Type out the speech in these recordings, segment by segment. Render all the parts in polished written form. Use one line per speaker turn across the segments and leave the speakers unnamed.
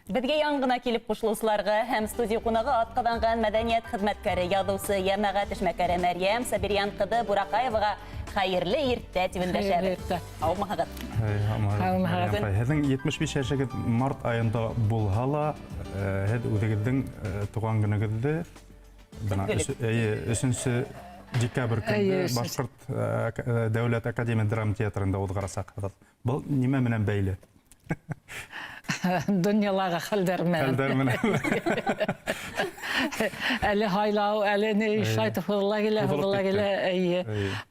Беҙгә яңы ғына килеп ҡушылыусыларға һәм студия ҡунағы атҡаҙанған мәҙәниәт хеҙмәткәре, яҙыусы, йәмәғәт эшмәкәре Мәрйәм Сабирйән ҡыҙы Бураҡаеваға хәйерле иртә тип өндәшәбеҙ.
Хәйерле иртә.
Һаумыһығыҙ?
Һаумыһығыҙ.
Һеҙҙең 75 йәшегеҙ март айында булһа ла, һеҙ үҙегеҙҙең тыуған көнөгөҙҙө бына эйе, 3 декабрь көндө Башҡорт дәүләт академия драма театрында уҙғарасаҡһығыҙ. Был нимә менән бәйле?
Донъялағы хәлдәр менән.
Хәлдәр менән.
Әле һайлау, әле ни шулайтып һуҙыла килә, һуҙыла килә. Эйе.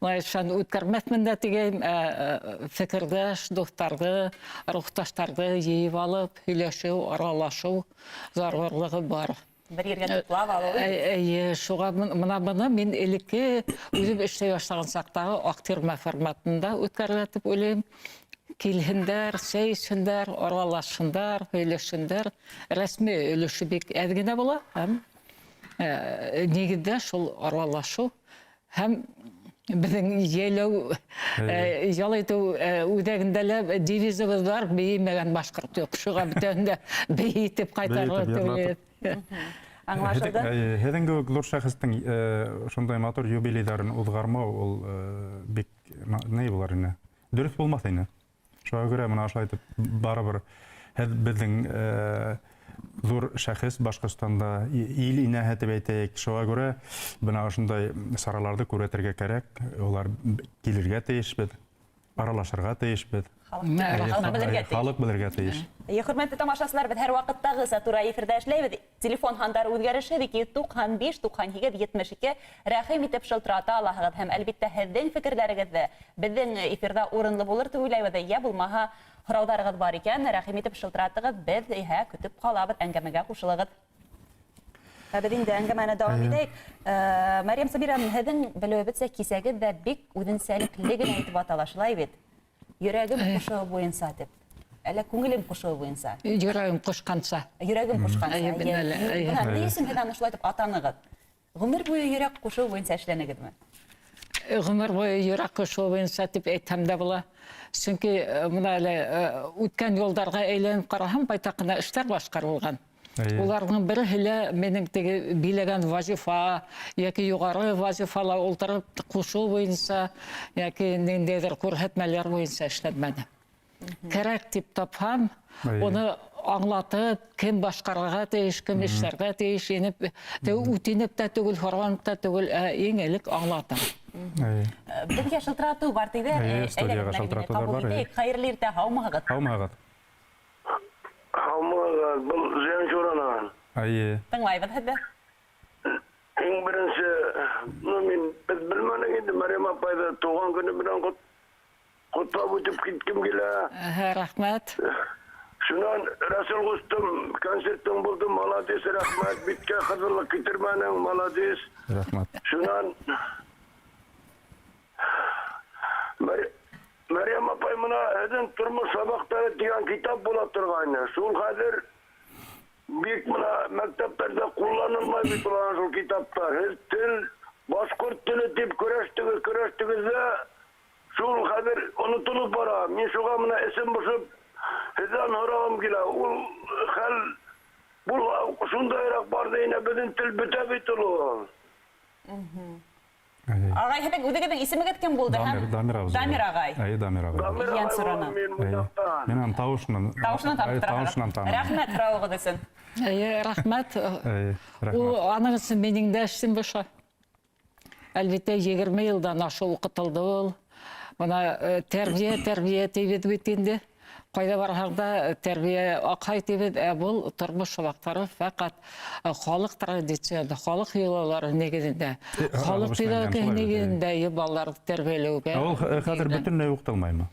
Мына үткәрмәҫмен дә тигәйем, ә фекерҙәш дуҫтарҙы, рухташтарҙы йыйып алып, һөйләшеү, аралашыу зарурлығы бар.
Бер ергә туплап алыу.
Эйе, шуға мына быны мин элекке үҙем эшләй башлаған саҡтағы аҡтирмә форматында үткәрелә тип уйлайым. Килһендәр, сәй эсһендәр, аралашһындар, һөйләшһендәр. Рәсми өлөшө бик әҙ генә була һәм нигеҙҙә шул аралашыу һәм беҙҙең йәйләү ял итеү үҙәгендә лә девизыбыҙ бар: бейемәгән башҡорт юҡ. Шуға бөтәһен дә бейетеп ҡайтарырға тип уйлайым.
Аңлашылды.
Һеҙҙең кеүек ҙур шәхестең шундай матур юбилейҙарын уҙғармау ул бик ни булыр ине? Дөрөҫ булмаҫ ине. Шуға күрә бына ошолай итеп барыбер һеҙ беҙҙең ҙур шәхес Башҡортостанда ил инәһе тип әйтәйек. Шуға күрә бына ошондай сараларҙы күрһәтергә кәрәк. Улар килергә тейешбеҙ, аралашырға тейешбеҙ.
Халыҡ белергә тейеш.
Халыҡ белергә тейеш.
Хөрмәтле тамашасылар, беҙ һәр ваҡыттағыса тура эфирҙа эшләйбеҙ. Телефон һандары үҙгәрешһеҙ: 295 98 72. Рәхим итеп шылтырата алаһығыҙ һәм әлбиттә һеҙҙең фекерҙәрегеҙҙе беҙҙең эфирҙа урынлы булыр тип уйлайбыҙ. Йә булмаһа һорауҙарығыҙ бар икән, рәхим итеп шылтыратығыҙ, беҙ иһә көтөп ҡалабыҙ, әңгәмәгә ҡушылығыҙ. Ә беҙ инде әңгәмәне дауам итәйек. Мәрйәм Сабировна, һеҙҙең белеүебеҙсә кисәгеҙ ҙә бик үҙенсәлекле генә итеп атала, шулай бит? Йөрәгем ҡушыуы буйынса тип. Әллә күңелем ҡушыуы буйынса?
Йөрәгем ҡушҡанса.
Йөрәгем ҡушҡанса. Ни өсөн һеҙ аны шулай итеп атанығыҙ? Ғүмер буйы йөрәк ҡушыуы буйынса эшләнегеҙме?
Ғүмер буйы йөрәк ҡушыуы буйынса тип әйтһәм дә була. Сөнки бына әле үткән юлдарға әйләнеп ҡараһам, байтаҡ ҡына эштәр башҡарылған. Уларҙың береһе лә минең теге биләгән вазифа йәки юғары вазифала ултырып ҡушыу буйынса йәки ниндәйҙер күрһәтмәләр буйынса эшләнмәне. Кәрәк тип тапһам, уны аңлатып, кем башҡарырға тейеш, кем эшләргә тейеш, инеп, үтенеп тә түгел, һоранып та түгел, ә иң элек аңлатам.
Беҙгә шылтыратыу бар тиҙәр.
Студияға шылтыратыуҙар бар.
Хәйерле иртә, һаумыһығыҙ?
Һаумыһығыҙ?
Һаумыһығыҙ, был Зианчуранан.
Эйе.
Тыңлайбыҙ һеҙҙе.
Иң беренсе, ну мин беҙ белмәнек инде Мәрйәм апайҙы тыуған көнө менән ҡотлап үтеп киткем килә.
Рәхмәт.
Шунан Рәсүл ҡустым, концертың булды, молодец, рәхмәт, биткә ҡыҙыллыҡ китермәнең, молодец.
Рәхмәт.
Шунан Мәрйәм апай, мына һеҙҙең тормош сабаҡтары тигән китап була торғайны. Шул хәҙер бик мына мәктәптәрҙә ҡулланылмай бит улар шул китаптар. Һеҙ тел, башҡорт теле тип көрәштегеҙ, көрәштегеҙ ҙә шул хәҙер онотолоп бара. Мин шуға мына эсем бошоп һеҙҙән һорағым килә. Ул хәл был шундайыраҡ барҙы инә, беҙҙең тел бөтә бит ул.
Ағай, һеҙҙең үҙегеҙҙең исемегеҙ кем булды?
Дамир абзый.
Дамир ағай.
Эйе, Дамир ағай.
Дамир ағай.
Мин аны тауышынан.
Тауышынан танып тораһығыҙ. Рәхмәт һорауығыҙ өсөн.
Эйе, рәхмәт. Ул аның өсөн минең дә эшем боша. Әлбиттә, 20 йылдан ашыу уҡытылды ул. Бына тәрбиә, тәрбиә тибеҙ бит инде. Ҡайҙа барһаң да тәрбиә аҡһай тибеҙ, ә был тормош һабаҡтары фәҡәт халыҡ традицияһында, халыҡ йолалары нигеҙендә, халыҡ педагогикаһы нигеҙендә балаларҙы тәрбиәләүгә.
Ул хәҙер бөтөнләй уҡытылмаймы?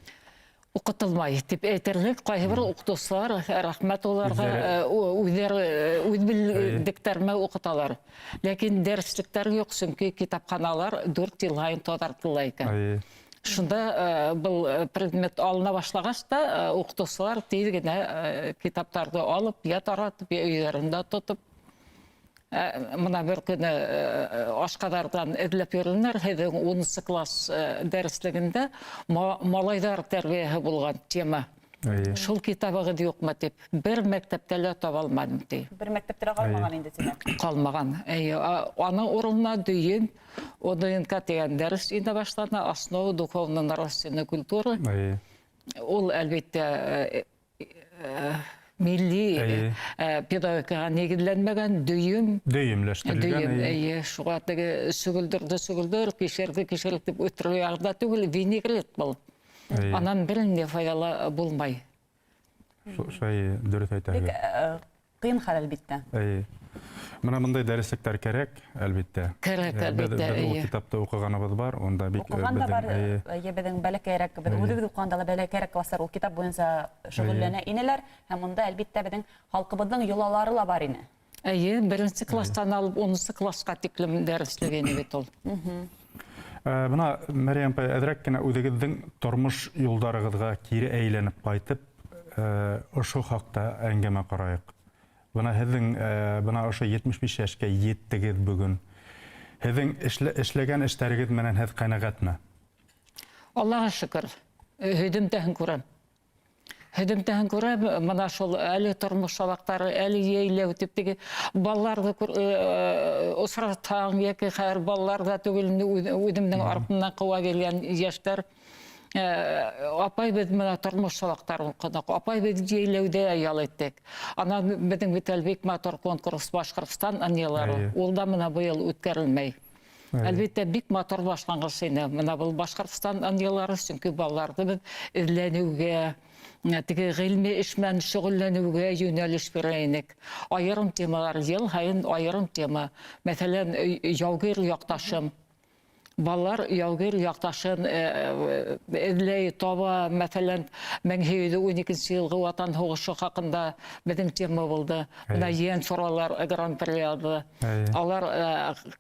Уҡытылмай тип әйтерлек. Ҡайһы бер уҡытыусылар, рәхмәт уларға, үҙҙәре үҙ белдектәренә уҡыталар. Ләкин дәреслектәр юҡ, сөнки китапханалар 4 йыл һайын таҙартыла икән. Шунда был предмет алына башлағас та уҡытыусылар тиҙ генә китаптарҙы алып, йә таратып, йә өйҙәрендә тотоп. Мына бер көнө Ашҡаҙарҙан эҙләп йөрөнәр, һеҙҙең 10 класс дәреслегендә малайҙар тәрбиәһе булған тема. Шул китабығыҙ юҡмы тип, бер мәктәптә лә таба алманым ти.
Бер мәктәптә лә ҡалмаған инде, тимәк.
Ҡалмаған. Эйе, аның урынына дөйөм ОДНК тигән дәрес инә башланы, Основы духовно-нравственной культуры. Ул, әлбиттә, милли педагогикаға нигеҙләнмәгән дөйөм.
Дөйөмләштерелгән.
Дөйөм, эйе, шуға теге сөгөлдөрҙө сөгөлдөр, кишерҙе кишер тип үҫтереү яғында түгел, винегрет был. Анан бер ни файҙа булмай.
Шулай дөрөҫ әйтәһегеҙ.
Бик ҡыйын хәл, әлбиттә.
Эйе. Мына бындай дәреслектәр кәрәк, әлбиттә.
Кәрәк, әлбиттә.
Беҙ ул китапты уҡығаныбыҙ бар, унда бик
уҡыған да бар, эйе, беҙҙең бәләкәйерәк, беҙ үҙебеҙ уҡығанда ла бәләкәйерәк класстар ул китап буйынса шөғөлләнә инеләр, һәм унда әлбиттә беҙҙең халҡыбыҙҙың йолалары ла бар ине.
Эйе, беренсе класстан алып 10 классҡа тиклем дәреслек ине бит ул.
Бына, Мәрйәм апай, әҙерәк кенә үҙегеҙҙең тормош юлдарығыҙға кире әйләнеп ҡайтып, ошо хаҡта әңгәмә ҡарайыҡ. Бына һеҙҙең, бына ошо 75 йәшкә еттегеҙ бөгөн. Һеҙҙең эшләгән эштәрегеҙ менән һеҙ ҡәнәғәтме?
Аллаға шөкөр, һөҙөмтәһен күрәм. Һөҙөмтәһен күрәм, бына шул әле тормош сабаҡтары, әле йәйләү тип теге балаларҙы осратһаң, йәки хәҙер балалар ҙа түгел, үҙемдең артынан ҡыуа килгән йәштәр. Апай, беҙ бына тормош сабаҡтарын уҡыныҡ, апай, беҙ йәйләүҙә ял иттек. Анан беҙҙең бит әле бик матур конкурс Башҡортостан ынйылары, ул да бына быйыл үткәрелмәй. Әлбиттә, бик матур башланғыс ине. Бына был Башҡортостан ынйылары, сөнки балаларҙы беҙ эҙләнеүгә, теге ғилми эш менән шөғөлләнеүгә йүнәлеш бирә инек. Айырым темалар, йыл һайын айырым тема. Мәҫәлән, яугир яҡташым. Балалар яугир яҡташын эҙләй, таба. Мәҫәлән, 1812 йылғы Ватан һуғышы хаҡында беҙҙең тема булды. Бына ейән соралар гран-при алды. Алар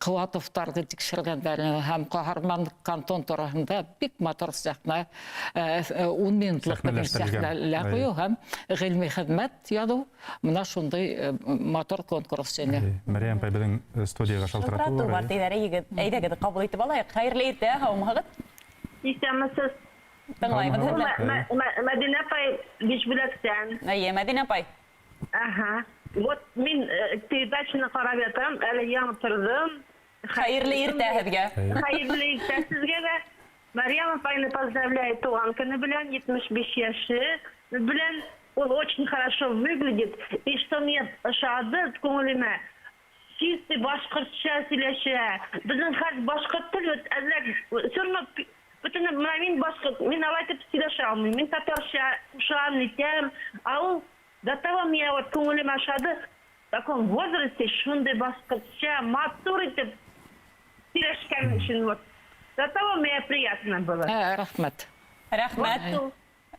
Ҡыуатовтарҙы тикшергәндәр һәм ҡаһарман кантон тураһында бик матур сәхнә, 10 минутлыҡ беҙҙең сәхнәлә ҡуйыу һәм ғилми хеҙмәт яҙыу. Бына шундай матур конкурс ине.
Мәрйәм апай, беҙҙең студияға шылтыратыу
бар. Әйҙәгеҙ, ҡабул итеп алайыҡ. Хәйерле иртә, һаумыһығыҙ?
Иҫәнмеһеҙ.
Тыңлайбыҙ һеҙҙе.
Мәҙинә апай Бишбүләктән.
Эйе, Мәҙинә апай.
Аһа. Вот мин передачаны ҡарап ятам, әле яңы торҙом.
Хәйерле иртә һеҙгә.
Хәйерле иртә һеҙгә лә. Мәрйәм апайны поздравляю тыуған көнө белән, 75 йәше белән. Он очень хорошо выглядит. И что мне ошады күңелемә, чистый башҡортса һөйләшә. Беҙҙең хәҙер башҡорт тел әҙерәк все равно бөтөн бына мин башҡорт, мин алай итеп һөйләшә алмайым. Мин татарса ҡушам, нитәм. А ул до того мне вот күңелемә ошады. В таком возрасте шундай башҡортса матур итеп һөйләшкән өсөн вот. До того мне приятно было.
Рәхмәт.
Рәхмәт.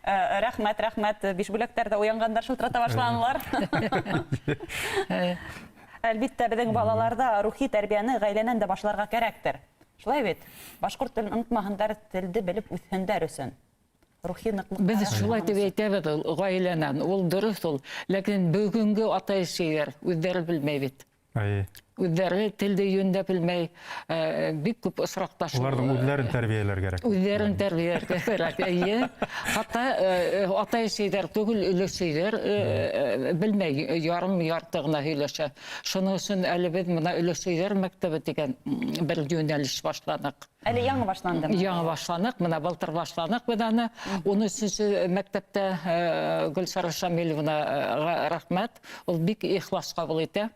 Рәхмәт, рәхмәт. Бишбүләктәрҙә уянғандар шылтырата башланылар. Әлбиттә, беҙҙең балаларҙа рухи тәрбиәне ғаиләнән дә башларға кәрәктер. Шулай бит? Башҡорт телен онотмаһындар, телде белеп үҫһендәр өсөн. Рухи ныҡлыҡ.
Беҙ шулай тип әйтәбеҙ ул ғаиләнән, ул дөрөҫ ул. Ләкин бөгөнгө атай-әсәйҙәр үҙҙәре белмәй бит. Үҙҙәре телде йүнләп белмәй, бик күп осраҡта шул.
Уларҙың үҙҙәрен тәрбиәләр кәрәк.
Үҙҙәрен тәрбиәләргә кәрәк, эйе. Хатта атай-әсәйҙәр түгел, өләсәйҙәр белмәй, ярым ярты ғына һөйләшә. Шуның өсөн әле беҙ бына өләсәйҙәр мәктәбе тигән бер йүнәлеш башланыҡ.
Әле яңы башландымы?
Яңы башланыҡ, бына былтыр башланыҡ беҙ аны. 13-нсе мәктәптә Гөлсара Шамилевнаға рәхмәт. Ул бик ихлас ҡабул итә.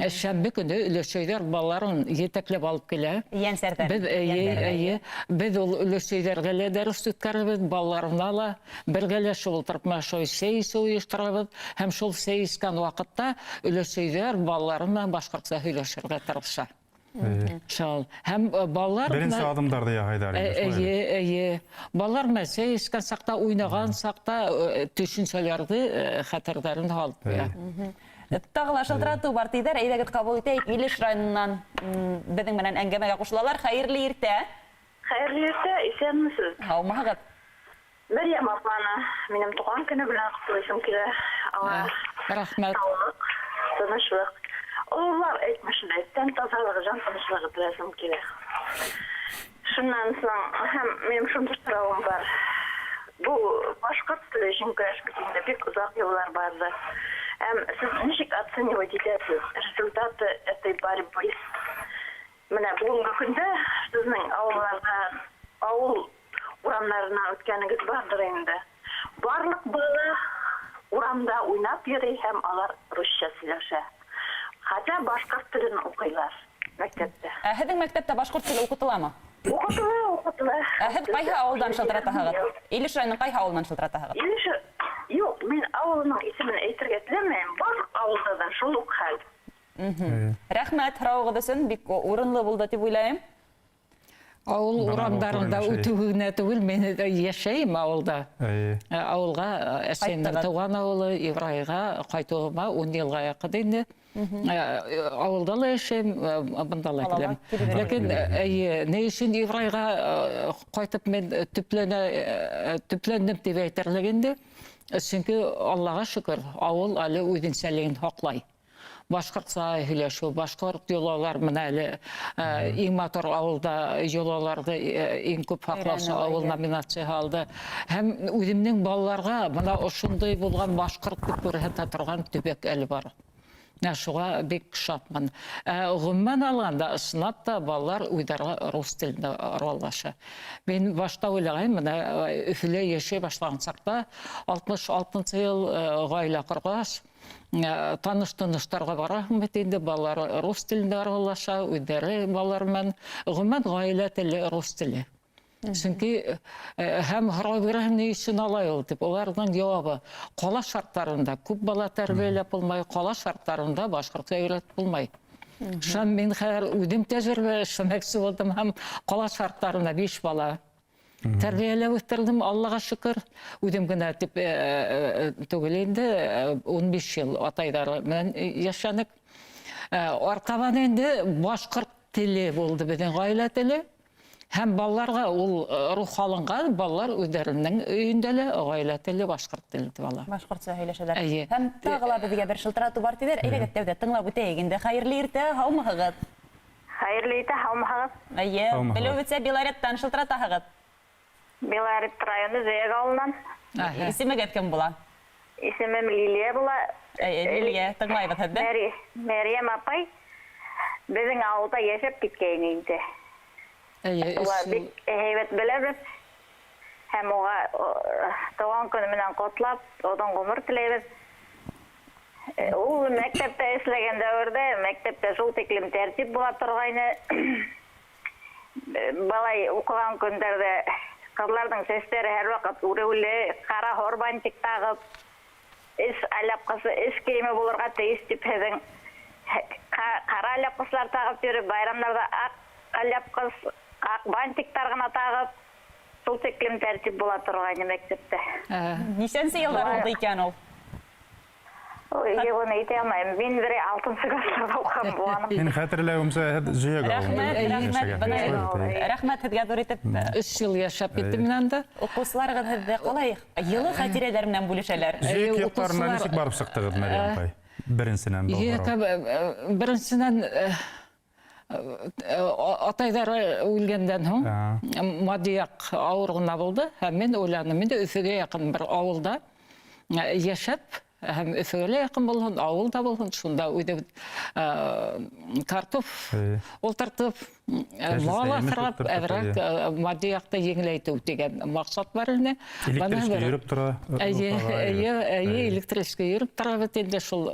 Шәмбе көнө өләсәйҙәр балаларын етәкләп алып килә.
Йәнсәрҙәр.
Беҙ, эйе, беҙ ул өләсәйҙәргә лә дәрес үткәрәбеҙ, балаларына ла бергәләшеп ултырып менә шул сәй эсеү ойошторабыҙ. Һәм шул сәй эскән ваҡытта өләсәйҙәр балалары менән башҡортса һөйләшергә тырыша. Шул. Һәм балалар
беренсе аҙымдарҙы яһайҙар инде, шулай бит?
Эйе, эйе. Балалар менән сәй эскән саҡта, уйнаған саҡта төшөнсәләрҙе хәтерҙәрен һалып ҡуя.
Тағы ла шылтыратыу бар тиҙәр, әйҙәгеҙ ҡабул итәйек. Илеш районынан беҙҙең менән әңгәмәгә ҡушылалар. Хәйерле иртә.
Хәйерле иртә, иҫәнмеһегеҙ?
Һаумыһығыҙ?
Мәрйәм апаны минең тыуған көнө белән ҡотлайһым килә. Аңа
Рәхмәт.
Һаулыҡ, тыныслыҡ. Ололар әйтмешендә, тән таҙалығы, жан тыныслығы теләсем килә. Шуннан соң, һәм минең шундай һорауым бар. Бу башҡорт теле өсөн көрәш бит инде бик оҙаҡ йыллар барҙы. Һәм һеҙ нисек оценивать итәһегеҙ результаты этой борьбы? Менә бөгөнгө көндә беҙҙең ауылларҙа, ауыл урамдарына үткәнегеҙ барҙыр инде. Барлыҡ бала урамда уйнап йөрөй һәм алар русча һөйләшә. Хатта башҡорт телен уҡыйлар мәктәптә.
Ә һеҙҙең мәктәптә башҡорт теле уҡытыламы?
Уҡытыла, уҡытыла.
Ә һеҙ ҡайһы ауылдан шылтыратаһығыҙ? Илеш районының ҡайһы ауылынан шылтыратаһығыҙ?
Илеш, юҡ, мин ауылының исемен әйтергә теләмәйем. Барлыҡ ауылда ла шул уҡ хәл.
Рәхмәт һорауығыҙ өсөн, бик урынлы булды тип уйлайым.
Ауыл урамдарында үтеү генә түгел, мин йәшәйем ауылда. Ауылға әсәйемдең тыуған ауылы Ибрайға ҡайтыуыма 10 йылға яҡын инде. Ауылда ла йәшәйем, бында ла киләм. Ләкин эйе, ни өсөн Ибрайға ҡайтып мин төпләндем тип әйтерлек инде. Сөнки Аллаға шөкөр, ауыл әле үҙенсәлеген һаҡлай. Башҡортса һөйләшеү, башҡорт йолалар менән әле иң матур ауылда йолаларҙы иң күп һаҡлаусы ауыл номинацияһы алды. Һәм үҙемдең балаларға бына ошондай булған башҡорт тип күрһәтә торған төбәк әле бар. Шуға бик шатмын. Ғөмүмән алғанда, ысынлап та балалар үҙара рус телендә аралаша. Мин башта уйлағайым, бына Өфөлә йәшәй башлаған саҡта, 66 йыл ғаилә ҡорғас, таныш-таныштарға бараһың бит инде, балалар рус телендә аралаша, үҙҙәре балалар менән. Ғөмүмән, ғаилә теле рус теле. Сөнки һәм һорау бирәһең, ни өсөн алай ул тип, уларҙың яуабы: ҡала шарттарында күп бала тәрбиәләп булмай, ҡала шарттарында башҡортса өйрәтеп булмай. Шунан мин хәҙер үҙем тәжрибә эшләмәксе булдым һәм ҡала шарттарында 5 бала тәрбиәләп үҫтерҙем, Аллаға шөкөр. Үҙем генә тип түгел инде, 15 йыл атайҙары менән йәшәнек. Артабан инде башҡорт теле булды беҙҙең ғаилә теле. Һәм балаларға ул рух алынған, балалар үҙҙәренең өйөндә лә ғаилә теле башҡорт теле тип ала.
Башҡортса һөйләшәләр. Һәм тағы ла беҙгә бер шылтыратыу бар тиҙәр. Әйҙәгеҙ, тәүҙә тыңлап үтәйек инде. Хәйерле иртә, һаумыһығыҙ?
Хәйерле иртә, һаумыһығыҙ?
Эйе, белеүебеҙсә, Белореттан шылтыратаһығыҙ.
Белорет районы Зөйәк ауылынан.
Исемегеҙ кем була?
Исемем Лилия була.
Лилия, тыңлайбыҙ һеҙҙе.
Мәрйәм апай беҙҙең ауылда йәшәп киткәйне инде. Улар бик һәйбәт беләбеҙ. Һәм уға тыуған көнө менән ҡотлап, оҙон ғүмер теләйбеҙ. Ул мәктәптә эшләгән дәүерҙә, мәктәптә шул тиклем тәртип була торғайны. Балай уҡыған көндәрҙә ҡыҙларҙың сәстәре һәр ваҡыт үреүле, ҡара һорбантик тағып, эш алъяпҡысы, эш кейеме булырға тейеш тип һеҙҙең ҡара алъяпҡыстар тағып йөрөп, байрамдарҙа аҡ алъяпҡыс, аҡ бантиктар ғына тағып, шул тиклем тәртип була торғайны мәктәптә.
Нисәнсе йылдар булды икән ул?
Ой, уны әйтә алмайым. Мин берәй алтынсы класста уҡыған булғаным.
Мин хәтерләүемсә, һеҙ Зөйәк ауылында
Рәхмәт, рәхмәт, рәхмәт һеҙгә ҙур итеп.
3 йыл йәшәп киттем мин анда.
Уҡыусыларығыҙ һеҙҙе ҡалай йылы хәтирәләр менән бүлешәләр?
Зөйәк яҡтарына нисек барып сыҡтығыҙ, Мәрйәм апай? Беренсенән был һорау.
Беренсенән атайҙары үлгәндән һуң матди яҡ ауыр ғына булды, һәм мин уйланым, инде Өфөгә яҡын бер ауылда йәшәп, һәм Өфөгә лә яҡын булһын, ауыл да булһын, шунда үҙебеҙ картоф ултыртып, мал аҫрап, әҙерәк матди яҡты еңеләйтеү тигән маҡсат бар ине.
Электричка йөрөп тора.
Эйе, эйе, эйе, электричка йөрөп тора бит инде, шул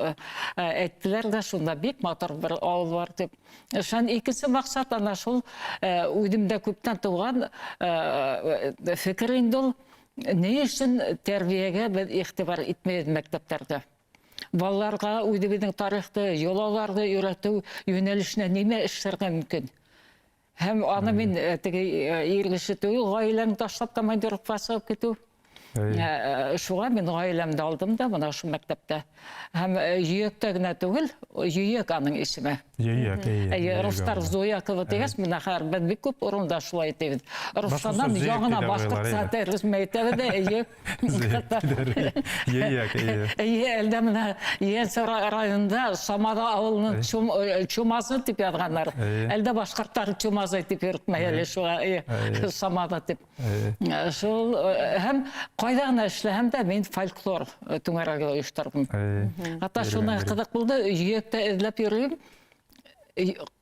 әйттеләр ҙә, шунда бик матур бер ауыл бар тип. Шунан икенсе маҡсат ана шул үҙемдә күптән тыуған фекер инде ул. Ни өсөн тәрбиәгә беҙ иғтибар итмәйбеҙ мәктәптәрҙә? Балаларға үҙебеҙҙең тарихты, йолаларҙы өйрәтеү йүнәлешенә нимә эшләргә мөмкин? Һәм аны мин теге ир кеше түгел, ғаиләңде ташлап командировкаға сығып китеү. Шуға мин ғаиләмде алдым да бына ошо мәктәптә. Һәм Йөйәктә генә түгел, Йөйәк аның исеме.
Йөйәк, эйе.
Руҫтар Зуякова тигәс, менә хәҙер беҙ бик күп урында шулай әйтәбеҙ. Руҫтарҙан яңына башҡортса тәржемә итәбеҙ ҙә, эйе.
Йөйәк, эйе.
Эйе, әлдә менә Ейәнсәр районында Самада ауылының Чумазы тип яҙғандар. Әлдә башҡорттар Чумазы тип йөрөтмәй әле шуға, эйе, Самада тип. Шул һәм ҡайҙа ғына эшләһәм дә мин фольклор түңәрәге ойошторҙом. Хатта шуны ҡыҙыҡ булды, йөйәктә эҙләп йөрөйөм,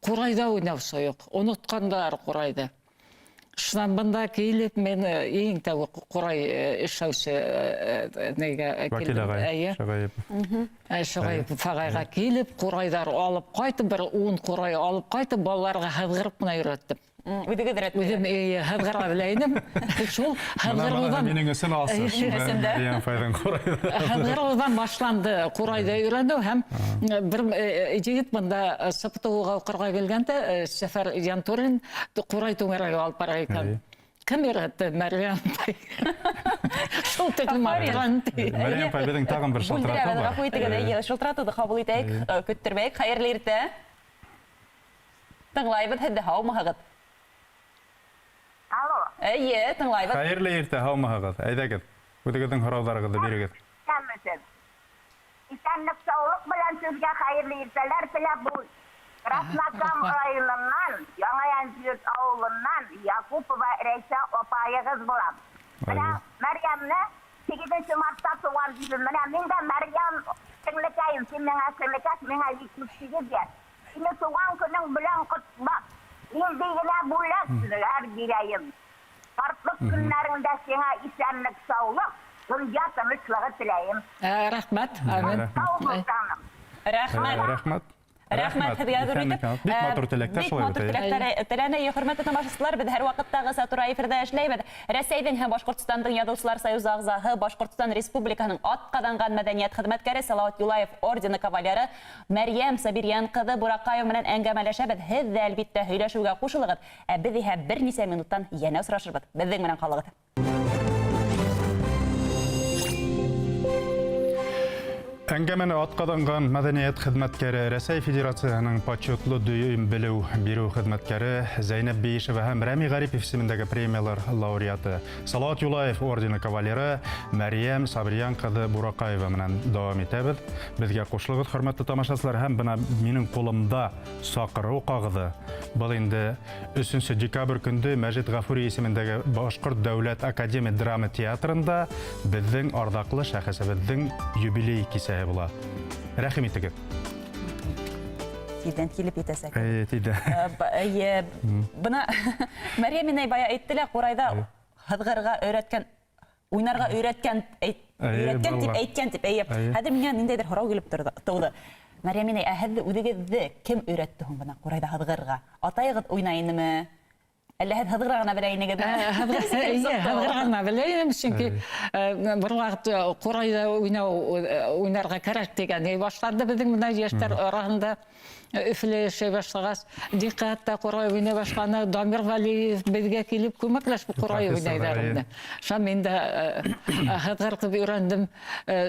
ҡурайҙа уйнаусы юҡ, онотҡандар ҡурайҙы. Шунан бында килеп мин иң тәүге ҡурай эшләүсе нигә килдем.
Әйе.
Шөғәйеп ағайға килеп, ҡурайҙар алып ҡайтып, бер 10 ҡурай алып ҡайтып, балаларға һыҙғырып ҡына өйрәттем.
Үҙегеҙ өйрәттегеҙ?
Үҙем һыҙғыра белә инем. Шул һыҙғырыуҙан
минең өсөн асыш.
Һыҙғырыуҙан башланды ҡурайҙы өйрәнеү һәм бер егет бында СПТУ-ға уҡырға килгәндә Сәфәр Янтурин ҡурай түңәрәге алып бара икән. Кем өйрәтте? Мәрйәм апай. Шул тиклем арттырған.
Мәрйәм апай, беҙҙең тағын бер шылтыратыу бар.
Ғәфү итегеҙ, шылтыратыуҙы ҡабул итәйек, көттөрмәйек. Хәйерле иртә. Тыңлайбыҙ һеҙҙе, һаумыһығыҙ?
Алло.
Эйе, тыңлайбыҙ.
Хәйерле иртә, һаумыһығыҙ. Әйҙәгеҙ, үҙегеҙҙең һорауҙарығыҙҙы бирегеҙ.
Иҫәнмеһегеҙ? Иҫәнлек, һаулыҡ менән һеҙгә хәйерле иртәләр теләп, был Краснокам районынан, Яңы Йәнсөйөт ауылынан Якупова Рәйсә апайығыҙ булам. Менә Мәрйәмне 8 мартта тыуған тиҙем. Менә мин дә Мәрйәм сеңлекәйем, һин миңә сеңлекәс, миңә 78 йәш. Һине тыуған көнөң белән ҡотлап, ниндәй генә бүләкләр бирәйем. Ҡартлыҡ көннәреңдә һиңә иҫәнлек, һаулыҡ, донъя тыныслығы теләйем.
Рәхмәт. Амин.
Һау бул, жаным.
Рәхмәт.
Рәхмәт.
Рәхмәт һеҙгә ҙур итеп.
Бик матур теләктәр
Бик
шулай
матур
бит, әйе.
теләктәр теләне. Хөрмәтле тамашасылар, беҙ һәр ваҡыттағыса тура эфирҙа эшләйбеҙ. Рәсәйҙең һәм Башҡортостандың Яҙыусылар союзы ағзаһы, Башҡортостан Республикаһының атҡаҙанған мәҙәниәт хеҙмәткәре Салауат Юлаев ордены кавалеры Мәрйәм Сабирйән ҡыҙы Бураҡаева менән әңгәмәләшәбеҙ. Һеҙ ҙә әлбиттә һөйләшеүгә ҡушылығыҙ. Ә беҙ иһә бер нисә минуттан йәнә осрашырбыҙ. Беҙҙең менән ҡалығыҙ.
Әңгәмәне атҡаҙанған мәҙәниәт хеҙмәткәре, Рәсәй Федерацияһының почетлы дөйөм белеү биреү хеҙмәткәре Зәйнәб Бейишева һәм Рәми Ғарипов исемендәге премиялар лауреаты, Салауат Юлаев ордены кавалеры Мәрйәм Сабирйән ҡыҙы Бураҡаева менән дауам итәбеҙ. Беҙгә ҡушылығыҙ, хөрмәтле тамашасылар, һәм бына минең ҡулымда саҡырыу ҡағыҙы. Был инде 3 декабрь көндө Мәжит Ғафури исемендәге Башҡорт дәүләт академия драма театрында беҙҙең арҙаҡлы шәхесебеҙҙең юбилей кисәһе була. Рәхим итегеҙ.
Тиҙҙән килеп етәсәк.
Эйе, тиҙҙән.
Эйе, бына Мәрйәм инәй бая әйтте лә, ҡурайҙа һыҙғырға өйрәткән, уйнарға өйрәткән, өйрәткән тип әйткән тип, эйе. Хәҙер миңә ниндәйҙер һорау килеп тыуҙы. Мәрйәм инәй, ә һеҙҙе үҙегеҙҙе кем өйрәтте һуң бына ҡурайҙа һыҙғырға? Атайығыҙ уйнай инеме? Әллә һеҙ һыҙғыра ғына белә инегеҙме?
Эйе, һыҙғыра ғына белә инем, сөнки бер ваҡыт ҡурайҙа уйнарға кәрәк тигән ни башланды беҙҙең менән йәштәр араһында. Өфөлә йәшәй башлағас, Диҡҡәт тә ҡурай уйнай башланы. Дамир Вәлиев беҙгә килеп күмәкләшеп ҡурай уйнайҙар инде. Шунан мин дә һыҙғыртып өйрәндем.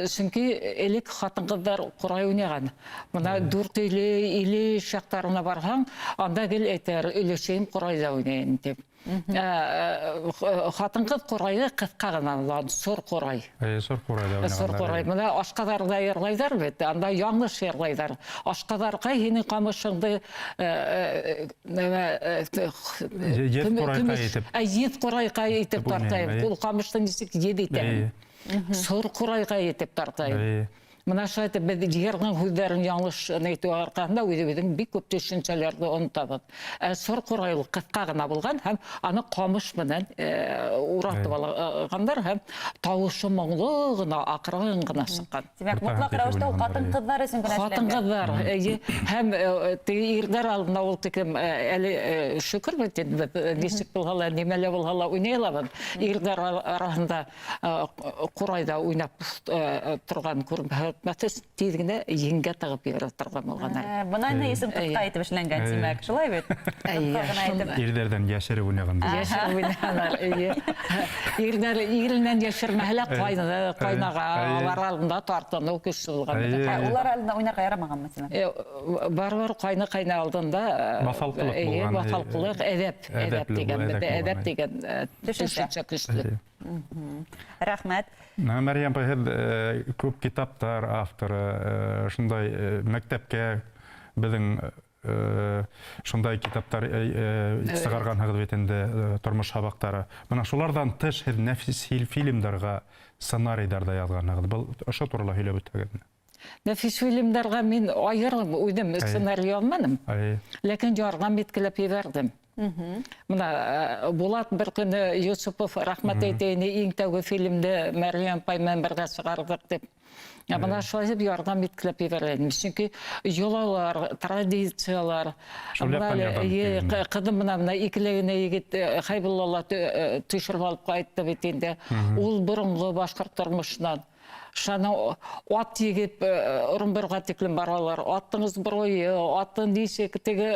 Сөнки элек ҡатын-ҡыҙҙар ҡурай уйнаған. Бына Дүртөйлө, Илеш яҡтарына барһаң, анда гел әйтәләр, өләсәйем ҡурайҙа уйнайым тип. Ҡатын-ҡыҙ ҡурайы ҡыҫҡа ғына булған, сур ҡурай.
Эйе, сур ҡурайҙа уйнағандар.
Сур ҡурай. Бына Ашҡаҙарҙа йырлайҙар бит, анда яңылыш йырлайҙар. Ашҡаҙарға һинең ҡамышыңды,
Еҙ ҡурайҡай итеп.
Еҙ ҡурайҡай итеп тартайым. Ул ҡамышты нисек еҙ итәм. Сур ҡурайҡай итеп тартайым. Бына шулай итеп беҙ йырҙың һүҙҙәрен яңылыш әйтеү арҡаһында үҙебеҙҙең бик күп төшөнсәләрҙе онотабыҙ. Сур ҡурай ул ҡыҫҡа ғына булған һәм аны ҡамыш менән уратып алғандар һәм тауышы моңло ғына, аҡрын ғына сыҡҡан.
Тимәк, мотлаҡ рәүештә ул ҡатын-ҡыҙҙар өсөн генә эшләнгән.
Ҡатын-ҡыҙҙар, эйе. Һәм теге ирҙәр алдына ул тиклем, әле шөкөр бит инде, беҙ нисек булһа ла, нимә лә булһа ла уйнай алабыҙ. Ирҙәр араһында ҡурайҙа уйнап торған күренмәһә бөтмәҫ өсөн тиҙ генә еңгә тығып ебәрә торған булғандар.
Бына ни өсөн ҡыҫҡа итеп эшләнгән, тимәк, шулай бит? Ҡыҫҡа ғына итеп.
Ирҙәрҙән йәшереп уйнаған.
Йәшереп уйнағандар, эйе. Ирҙәр иренән йәшермәһә лә, ҡайны, ҡайнаға, алар алдында тартыныу көслө булған.
Ә улар алдында уйнарға ярамағанмы, тимәк?
Барыбер ҡайны-ҡайна алдында
баҫалҡылыҡ булған.
Баҫалҡылыҡ, әҙәп, әҙәп тигән, әҙәп тигән төшөнсә көслө.
Рәхмәт.
Мәрйәм апай, һеҙ күп китаптар авторы, шундай мәктәпкә беҙҙең шундай китаптар сығарғанһығыҙ бит инде, тормош һабаҡтары. Бына шуларҙан тыш һеҙ нәфис фильмдарға сценарийҙар ҙа яҙғанһығыҙ. Был ошо турала һөйләп үтһәгеҙ.
Нәфис фильмдарға мин айырым үҙем сценарий яҙманым. Ләкин ярҙам иткеләп ебәрҙем. Бына Булат бер көнө Юсупов рәхмәт әйтәйен, иң тәүге фильмде Мәрйәм апай менән бергә сығарҙыҡ тип. Бына шулай итеп ярҙам иткеләп ебәрәйем. Сөнки йолалар, традициялар. Ҡыҙым бына икеле генә егет Хәйбулла ла төшөрөп алып ҡайтты бит инде. Ул боронғо башҡорт тормошонан. Шаны ат егеп Ырымбурға тиклем баралар. Аттың сбройы, аттың нисек теге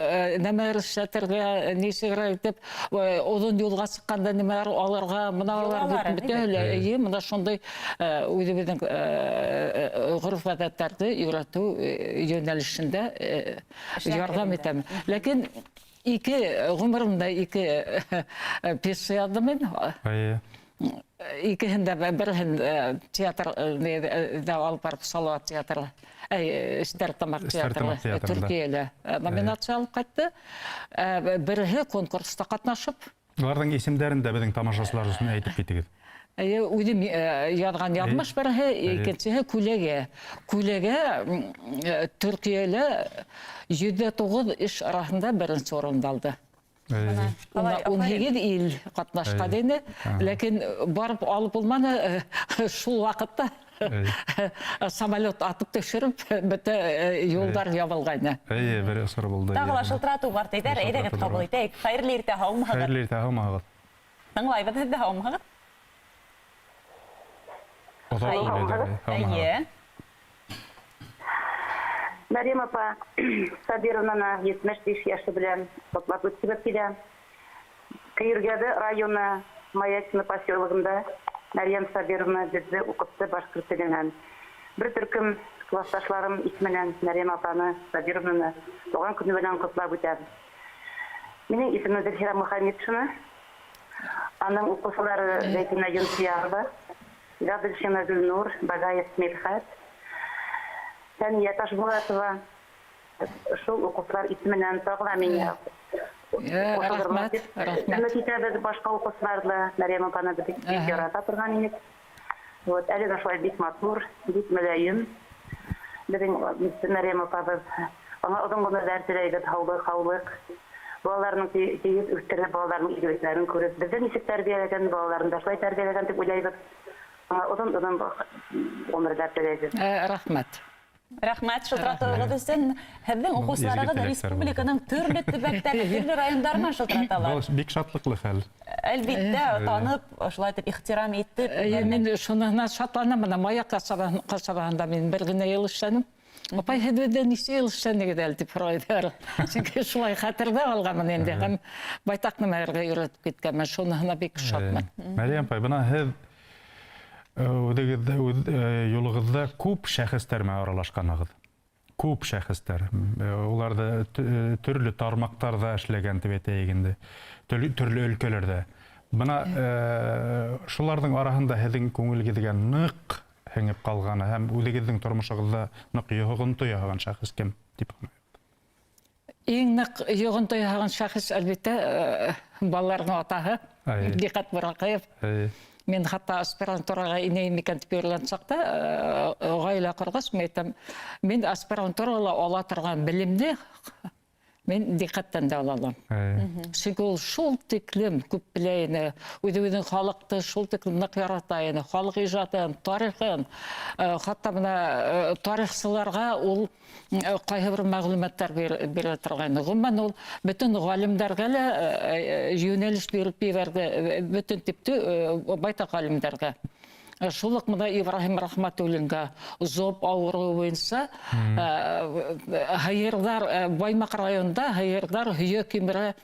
нәмәләр эшләтергә, нисегерәк итеп, оҙон юлға сыҡҡанда нәмәләр алырға, бына алар бөтәһе лә, эйе, бына шундай үҙебеҙҙең ғөрөф-ғәҙәттәрҙе өйрәтеү йүнәлешендә ярҙам итәм. Ләкин ике ғүмеремдә ике пьеса яҙҙым мин. Икеһен дә береһен театр дә алып барып Салават театры, Стәрлетамаҡ театры Төркиәлә номинация алып ҡайтты. Береһе конкурста ҡатнашып.
Уларҙың исемдәрен дә беҙҙең тамашасылар өсөн әйтеп китегеҙ.
Үҙем яҙған яҙмыш береһе, икенсеһе Күләгә. Күләгә Төркиәлә 109 эш араһында беренсе урынды алды. 18 ил ҡатнашҡан ине, ләкин барып алып булманы. Шул ваҡытта самолет атып төшөрөп, бөтә юлдар ябылғайны.
Эйе, бер осор булды.
Тағы ла шылтыратыу бар тиҙәр, әйҙәгеҙ ҡабул итәйек. Хәйерле иртә, һаумыһығыҙ.
Хәйерле иртә, һаумыһығыҙ.
Тыңлайбыҙ һеҙҙе, һаумыһығыҙ. Эйе.
Мәрйәм апа Сабировнаны 75 йәше белән ҡотлап үткәреп килә. Көйөргәҙе районы Маякино поселогында Мәрйәм Сабировна беҙҙе уҡытты башҡорт теленән. Бер төркөм классташларым исеменән Мәрйәм апаны Сабировнаны тыуған көнө менән ҡотлап үтәм. Минең исемем Зөлфирә Мөхәммәтшина. Аның уҡыусылары Зәйтүнә Юнсиярова, Габелшина Гөлнур, Багаев Мидхәт, Сәниә Ташбулатова. Шул уҡыусылар исеменән тағы ла мин
Рәхмәт, рәхмәт.
Өмөт итәбеҙ башҡа уҡыусылар ҙа Мәрйәм апаны беҙ бик ярата торған инек. Вот, әле лә шулай бик матур, бик мөләйем. Беҙҙең Мәрйәм апабыҙ аңа оҙон ғүмерҙәр теләйбеҙ, һаулыҡ, һаулыҡ. Балаларының тигеҙ үҫтереп, балаларының игелекләрен күреп, беҙҙе нисек тәрбиәләгән, балаларын да шулай тәрбиәләгән тип уйлайбыҙ. Аңа оҙон-оҙон ғүмерҙәр теләйбеҙ.
Рәхмәт.
Рәхмәт шылтыратыуығыҙ өсөн. Һеҙҙең уҡыусыларығыҙ республиканың төрлө төбәктәре, төрлө райондарынан шылтыраталар.
Был бик шатлыҡлы хәл.
Әлбиттә, танып, ошолай итеп ихтирам итеп.
Мин шуныһына шатланам, бына Маяҡ ҡасабаһында мин бер генә йыл эшләнем. Апай, һеҙ беҙҙә нисә йыл эшләнегеҙ әле тип һорайҙар. Сөнки шулай хәтерҙә ҡалғанмын инде. Һәм байтаҡ нәмәләргә өйрәтеп киткәнмен. Шуныһына бик шатмын.
Мәрйәм апай, бына һеҙ үҙегеҙҙә, үҙ юлығыҙҙа күп шәхестәр менән аралашҡанһығыҙ. Күп шәхестәр. Уларҙы төрлө тармаҡтарҙа эшләгән тип әйтәйек инде. Төрлө өлкәләрҙә. Бына шуларҙың араһында һеҙҙең күңелегеҙгә ныҡ һеңеп ҡалғаны һәм үҙегеҙҙең тормошоғоҙҙа ныҡ йоғонто яһаған шәхес кем тип һанайһығыҙ?
Иң ныҡ йоғонто яһаған шәхес, әлбиттә, балаларҙың атаһы, Диҡәт Бураҡаев. Мин хатта аспирантураға инәйем икән тип йөрөгән саҡта, ғаилә ҡорғас, мин әйтәм, мин аспирантурала ала торған белемде мин диҡәттән дә ала алам. Сөнки ул шул тиклем күп белә ине, үҙебеҙҙең халыҡты шул тиклем ныҡ ярата ине, халыҡ ижадын, тарихын, хатта бына тарихсыларға ул ҡайһы бер мәғлүмәттәр бирә торғайны. Ғөмүмән, ул бөтөн ғалимдәргә лә йүнәлеш биреп ебәрҙе, бөтөн типте байтаҡ ғалимдәргә. Шул уҡ бына Ибраһим Рәхмәтуллинға зоб ауырыуы буйынса һыйырҙар Баймаҡ районында һыйырҙар һөйәк кимерә,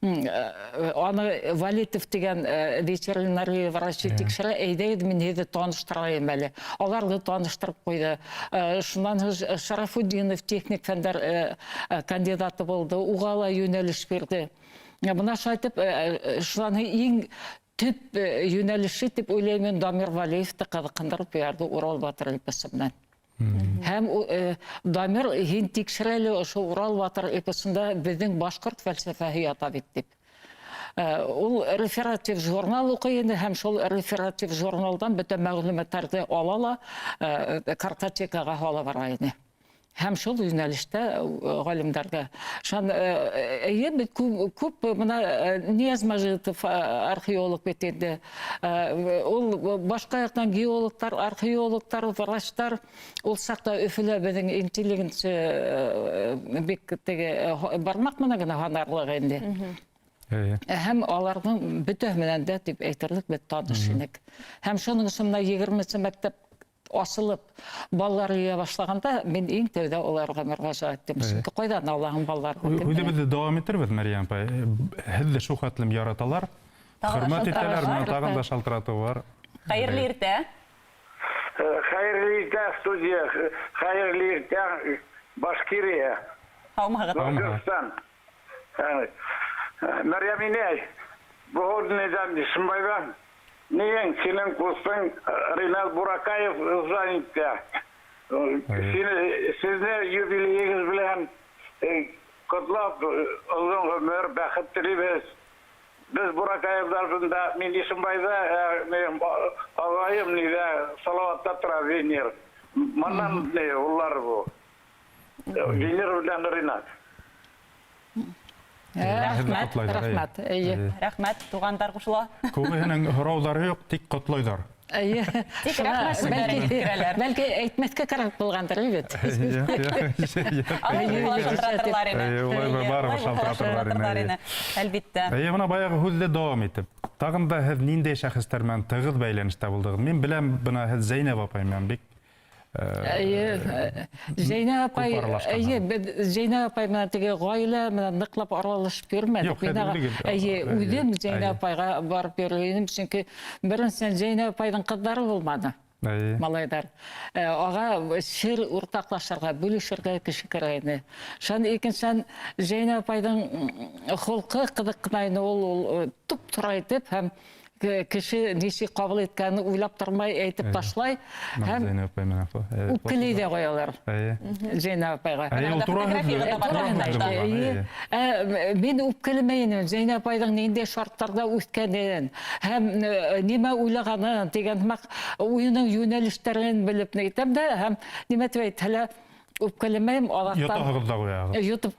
аны Валитов тигән ветеринария врачы тикшерә, әйҙәгеҙ, мин һеҙҙе таныштырайым әле. Аларҙы таныштырып ҡуйҙы. Шунан һуң Шарафутдинов техник фәндәр кандидаты булды, уға ла йүнәлеш бирҙе. Бына шулай итеп, шунан һуң иң төп йүнәлеше тип уйлайым мин, Дамир Вәлиевте ҡыҙыҡһындырып ебәрҙе Урал батыр эпосы менән. Һәм Дамир, һин тикшер әле, ошо Урал батыр эпосында беҙҙең башҡорт фәлсәфәһе ята бит тип. Ул рефератив журнал уҡый ине һәм шул рефератив журналдан бөтә мәғлүмәттәрҙе ала ла картотекаға һала бара ине. Һәм шул йүнәлештә ғалимдарға. Шан эйе, бит күп бына Нияз Мажитов археолог бит инде. Ул башҡа яҡтан геологтар, археологтар, врачтар. Ул саҡта Өфөлә беҙҙең интеллигенция бик теге бармаҡ менән генә һанарлыҡ инде. Һәм аларҙың бөтәһе менән дә тип әйтерлек беҙ таныш инек. Һәм шуның өсөн бына 20-нсе мәктәп асылып балалар йыя башлағанда мин иң тәүҙә уларға мөрәжәғәт иттем. Сөнки ҡайҙан алаһың балаларҙы?
Үҙебеҙҙе дауам итербеҙ, Мәрйәм апай. Һеҙҙе шул хәтлем яраталар, хөрмәт итәләр, менә тағын да шалтыратыу бар.
Хәйерле иртә.
Хәйерле иртә, студия. Хәйерле иртә, Башкирия.
Һаумыһығыҙ.
Башҡортостан. Мәрйәм инәй, бөгөн Низам Ишембайҙан Ниң һинең ҡустың Ринат Буракаев звонит. Һеҙҙе юбилейығыҙ белән ҡотлап, оҙон ғүмер, бәхет теләйбеҙ. Беҙ Буракаевҙар бында, мин Ишембайҙа, минең ағайым ниҙә Салауатта тора, Венер. Манан ни улар бу. Венер белән Ринат.
Рәхмәт, рәхмәт. Эйе.
Рәхмәт, туғандар ҡушыла.
Күбеһенең һорауҙары юҡ, тик ҡотлайҙар.
Эйе.
Тик рәхмәт һүҙҙәрен еткерәләр.
Бәлки әйтмәҫкә кәрәк булғандыр, бит.
Алай булһа шалтыратырлар ине.
Эйе, улай барыбер шалтыратырлар ине.
Әлбиттә.
Эйе, бына баяғы һүҙҙе дауам итеп. Тағын да һеҙ ниндәй шәхестәр менән тығыҙ бәйләнештә булдығыҙ? Мин беләм, бына һеҙ Зәйнәб апай менән бик
Эйе, Зәйнәб апай, эйе, беҙ Зәйнәб апай менән теге ғаилә менән ныҡлап аралашып йөрөмәнек.
Юҡ, һеҙ үҙегеҙ,
Эйе, үҙем Зәйнәб апайға барып йөрөй инем, сөнки беренсенән Зәйнәб апайҙың ҡыҙҙары булманы. Малайҙар. Аға сер уртаҡлашырға, бүлешергә кеше кәрәк ине. Шунан икенсенән Зәйнәб апайҙың холҡо ҡыҙыҡ ҡына ине, ул туп-тура итеп һәм кеше нисек ҡабул иткәнен уйлап тормай әйтеп ташлай һәм үпкәләй ҙә ҡуялар Зәйнәб апайға. Мин үпкәләмәй инем Зәйнәб апайҙың ниндәй шарттарҙа үҫкәнен һәм нимә уйлағанын тигән һымаҡ уйының йүнәлештәрен белеп әйтәм дә һәм нимә тип әйтһә лә үпкәләмәйем, аҙаҡтан
Йотаһығыҙ ҙа ҡуяғыҙ.
Йотоп,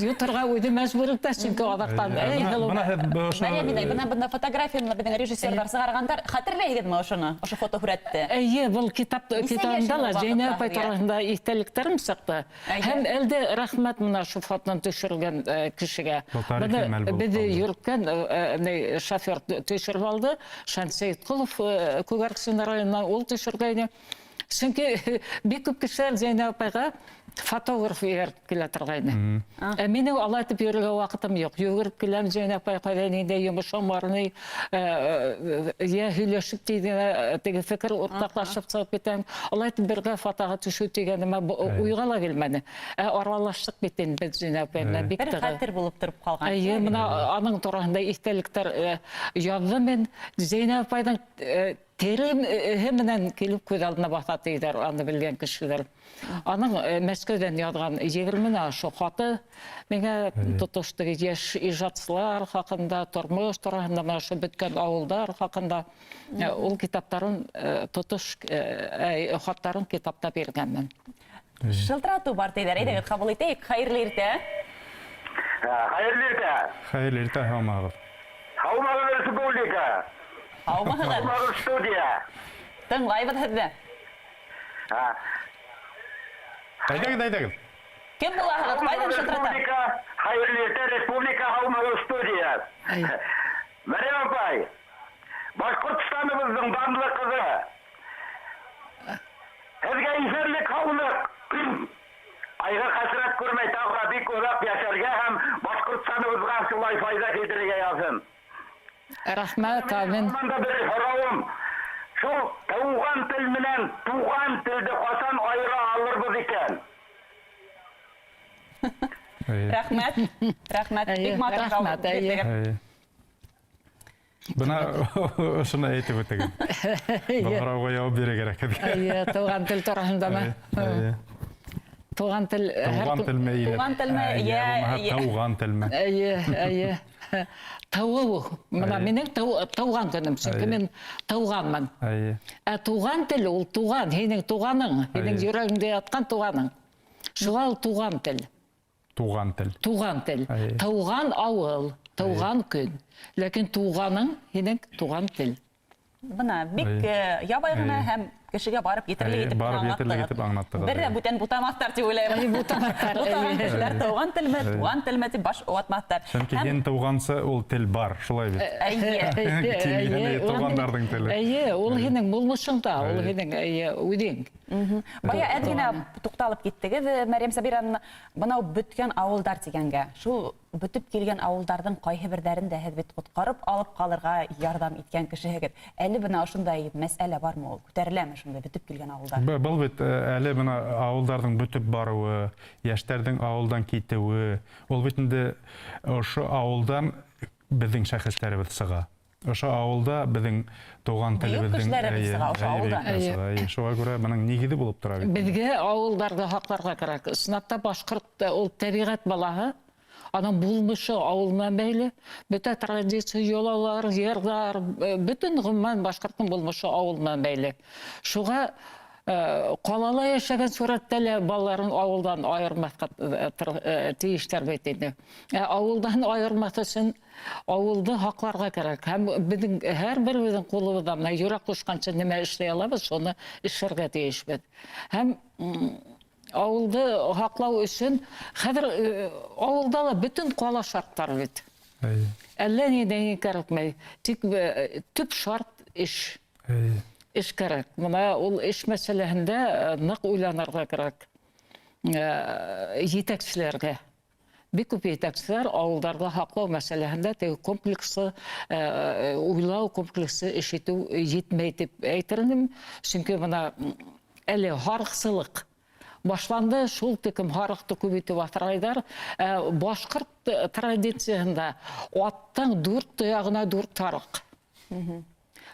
йоторға үҙе мәжбүр итә, сөнки аҙаҡтан, эй, һылыу.
Бына һеҙ ошо
Мәрйәм инәй, бына бында фотографияны беҙҙең режиссерҙар сығарғандар. Хәтерләйһегеҙме ошоно, ошо фотоһүрәтте?
Эйе, был китап,
Нисә
китабында
йәшен
ла
ул
Зәйнәб
ваҡытта
апай
һеҙгә?
тураһында иҫтәлектәрем сыҡты. Һәм әлдә рәхмәт бына шул фотонан төшөрөлгән кешегә.
Был тарихи
Быны
мәл булып
беҙҙе
ҡалды.
йөрөткән шофер төшөрөп алды. Шәмсәйетҡолов Күгәрсен районынан ул төшөргәйне. Сөнки бик күп кешеләр Зәйнәб апайға фотограф эйәртеп килә торғайны. Ә минең алай итеп йөрөргә ваҡытым юҡ. Йүгереп киләм, Зәйнәб апай ҡайҙа ниндәй йомошом бар, ни йә һөйләшеп тигән, теге фекер уртаҡлашып сығып китәм. Алай итеп бергә фотоға төшөү тигәнемә уйға ла килмәне. Ә аралаштыҡ бит инде беҙ Зәйнәб апай менән бик
Бер
тығыҙ.
хәтер булып тороп ҡалған.
Эйе, бына аның тураһында иҫтәлектәр яҙҙым мин. Зәйнәб апайҙың тереһе менән килеп күҙ алдына баҫа тиҙәр, аны белгән кешеләр. Аның Мәскәүҙән яҙған егерменән ашыу хаты миңә тотош теге йәш ижадсылар хаҡында, тормош тураһында, бына ошо бөткән ауылдар хаҡында, ул китаптарын тотош хаттарын китапта биргәнмен.
Шылтыратыу бар тиҙәр, әйҙәгеҙ ҡабул итәйек. Хәйерле иртә.
Хәйерле иртә.
Хәйерле иртә, һаумыһығыҙ.
Һаумыһығыҙ, республика.
Һаумыһығыҙ.
Һаумыһығыҙ, студия.
Тыңлайбыҙ һеҙҙе.
Әйҙәгеҙ, әйҙәгеҙ.
Кем булаһығыҙ? Ҡайҙан шылтырата?
Республика, хәйерле иртә, республика, һаумыһығыҙ, студия.
Ай.
Мәрйәм апай, Башҡортостаныбыҙҙың данлы ҡыҙы. Һеҙгә иҫәнлек, һаулыҡ. Айға хәсрәт күрмәй тағы ла бик оҙаҡ йәшәргә һәм Башҡортостаныбыҙға шулай файҙа килтерергә яҙһын.
Рәхмәт, амин.
Һаман да бер һорауым. Шул тыуған тел менән туған телде ҡасан айыра алырбыҙ икән?
Рәхмәт, рәхмәт. Бик матур
Рәхмәт, әйе.
Бына ошоно әйтеп үтегеҙ. Был һорауға яуап бирергә кәрәк һеҙгә.
Әйе, тыуған тел тураһындамы?
Әйе.
Туған тел,
Тыуған телме или
Туған телме,
йә булмаһа, тыуған телме?
Әйе, әйе. Тыуыу. Бына минең тыуған көнөм, сөнки мин тыуғанмын. Ә туған тел ул туған, һинең туғаның, һинең йөрәгеңдә ятҡан туғаның. Шуға ул туған тел.
Туған тел.
Туған тел. Тыуған ауыл, тыуған көн. Ләкин туғаның һинең туған тел.
Бына бик ябай ғына һәм кешегә барып етерлек итеп
Барып етерлек итеп аңлаттығыҙ.
Бер ҙә бүтән бутамаҫтар тип уйлайым.
Әйе, бутамаҫтар,
Бутаған
әйе.
кешеләр тыуған телме, туған телме тип баш ватмаҫтар.
Сөнки
Һәм
һин тыуғансы ул тел бар, шулай бит.
Әйе.
Килгәне туғандарҙың теле.
Әйе, ул һинең булмышыңда, ул һинең, әйе, үҙең.
Бая әҙ генә туҡталып киттегеҙ, Мәрйәм Сабировна, бынау бөткән ауылдар тигәнгә. Шул бөтөп килгән ауылдарҙың ҡайһы берҙәрен дә һеҙ бит ҡотҡарып алып ҡалырға ярҙам иткән кешеһегеҙ. Әле бына ошондай мәсьәлә бармы ул? Күтәреләме шундай бөтөп килгән ауылдар?
Был бит әле бына ауылдарҙың бөтөп барыуы, йәштәрҙең ауылдан китеүе, ул бит инде ошо ауылдан беҙҙең шәхестәребеҙ сыға. Ошо ауылда беҙҙең тыуған
Бөйөк
телебеҙҙең,
кешеләребеҙ
әйе,
сыға ошо
әйе,
ауылдан.
бөйөк кешеләр сыға, әйе. Шуға күрә бының нигеҙе булып тора бит.
Беҙгә ауылдарҙы һаҡларға кәрәк. Ысынлап та башҡорт ул тәбиғәт балаһы, аның булмышы ауыл менән бәйле. Бөтә традиция, йолалар, йырҙар, бөтөн ғөмүмән башҡорттоң булмышы ауыл менән бәйле. Шуға ҡалала йәшәгән сүрәттә лә балаларын ауылдан айырмаҫҡа тейештәр бит инде. Ауылдан айырмаҫ өсөн ауылды һаҡларға кәрәк. Һәм беҙҙең һәр беребеҙҙең ҡулыбыҙҙа бына йөрәк ҡушҡанса нимә эшләй алабыҙ, шуны эшләргә тейешбеҙ. Һәм ауылды һаҡлау өсөн хәҙер ауылда ла бөтөн ҡала шарттары бит. Әллә ни дә ни кәрәкмәй. Тик төп шарт эш. Эш кәрәк. Бына ул эш мәсьәләһендә ныҡ уйланырға кәрәк. Етәкселәргә. Бик күп етәкселәр ауылдарҙы һаҡлау мәсьәләһендә теге комплекслы уйлау, комплекслы эш итеү етмәй тип әйтер инем. Сөнки бына әле һарыҡсылыҡ башланды, шул текем һарыҡты күп итеп аҫрайҙар. Башҡорт традицияһында аттың дүрт тояғына дүрт һарыҡ.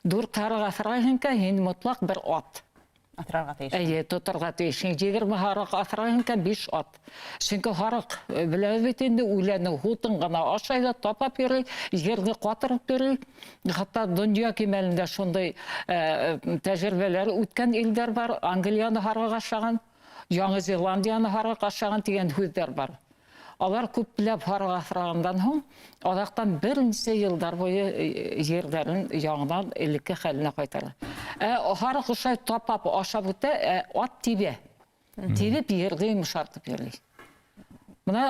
Дүрт һарыҡ аҫрайһың икән, һин мотлаҡ бер ат.
Аҫрарға тейеш.
Әйе, тоторға тейеш. 20 һарыҡ аҫрайһың икән, 5 ат. Сөнки һарыҡ, беләбеҙ бит инде, үләне һутын ғына ашай ҙа тапап йөрөй, ерҙе ҡатырып йөрөй. Хатта донъя кимәлендә шундай тәжрибәләр үткән илдәр бар. Англияны һарыҡ ашаған, Яңы Зеландияны һарыҡ ашаған тигән һүҙҙәр бар. Алар күпләп һарыҡ аҫрағандан һуң, аҙаҡтан бер нисә йылдар буйы ерҙәрен яңынан элекке хәленә ҡайтара. Һарыҡ ошай тапап ашап үтә, ат тибә. Тибеп ерҙе йомшартып йөрөй. Бына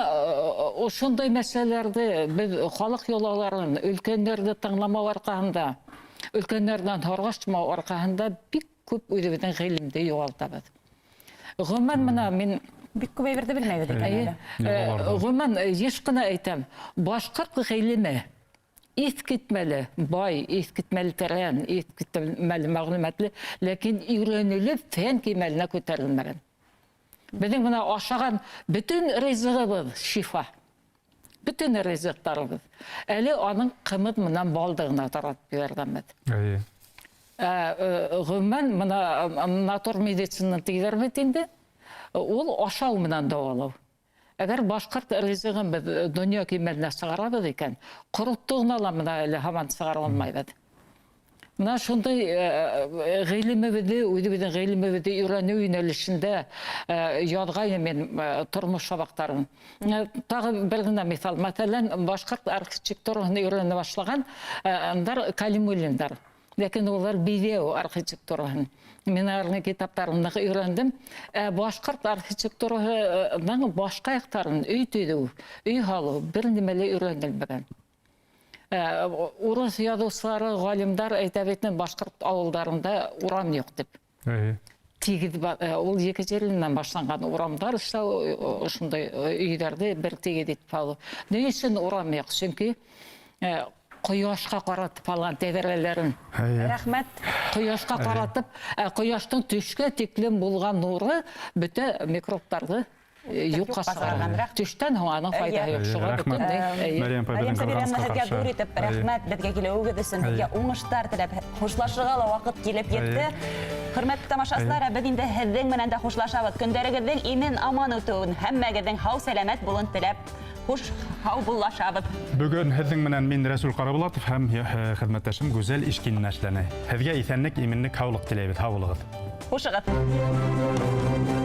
ошондай мәсьәләләрҙе беҙ халыҡ йолаларын, өлкәндәрҙе тыңламау арҡаһында, өлкәндәрҙән һорғаштырмау арҡаһында бик күп үҙебеҙҙең ғилемде юғалтабыҙ. Ғөмүмән, бына мин
Бик күп әйберҙе белмәйбеҙ икән
Әйе.
әле.
Ғөмүмән, йыш ҡына әйтәм, башҡорт ғилеме иҫ китмәле бай, иҫ китмәле тәрән, иҫ китмәле мәғлүмәтле, ләкин өйрәнелеп фән кимәленә күтәрелмәгән. Беҙҙең бына ашаған бөтөн ризығыбыҙ шифа. Бөтөн ризыҡтарыбыҙ. Әле аның ҡымыҙ менән балдығына таратып ебәргәнбеҙ. Ғөмүмән, бына натур медицина тиҙәр бит инде. Ул ашау менән дауалау. Әгәр башҡорт ризығын беҙ донъя кимәленә сығарабыҙ икән, ҡоротто ғына ла бына әле һаман сығара алмайбыҙ. Бына шундай ғилемебеҙҙе, үҙебеҙҙең ғилемебеҙҙе өйрәнеү йүнәлешендә яҙғайным мин тормош һабаҡтарын. Тағы бер генә миҫал. Мәҫәлән, башҡорт архитектураһын өйрәнә башлаған андар Калимуллиндар. Ләкин улар биҙәү архитектураһын. Мин уларҙың китаптарын ныҡ өйрәндем. Башҡорт архитектураһының башҡа яҡтарын, өй төҙөү, өй һалыу бер нимә лә өйрәнелмәгән. Урыҫ яҙыусылары, ғалимдар әйтә бит, башҡорт ауылдарында урам юҡ тип. Тигеҙ ул Екатеринанан башланған урамдар эшләү, ошондай өйҙәрҙе бер тигеҙ итеп һалыу. Ни өсөн урам юҡ? Сөнки ҡояшҡа ҡаратып һалған тәҙрәләрен.
Рәхмәт.
Ҡояшҡа ҡаратып, ҡояштың төшкә тиклем булған нуры бөтә микробтарҙы юҡҡа сығарған. Төштән һуң аның файҙаһы юҡ. Шуға бөтөнләй.
Мәрйәм апай,
Мәрйәм Сабировна, һеҙгә ҙур итеп рәхмәт беҙгә килеүегеҙ өсөн, һеҙгә уңыштар теләп, хушлашырға ла ваҡыт килеп етте. Хөрмәтле тамашасылар, беҙ инде һеҙҙең менән дә хушлашабыҙ. Көндәрегеҙҙең имен аман үтеүен, һәммәгеҙҙең һау сәләмәт булыуын теләп, хуш һау буллашабыҙ.
Бөгөн һеҙҙең менән мин Рәсүл Ҡарабулатов һәм хеҙмәттәшем Гүзәл Ишкинина эшләне. Һеҙгә иҫәнлек, именлек, һаулыҡ теләйбеҙ. Һау булығыҙ.
Хушығыҙ.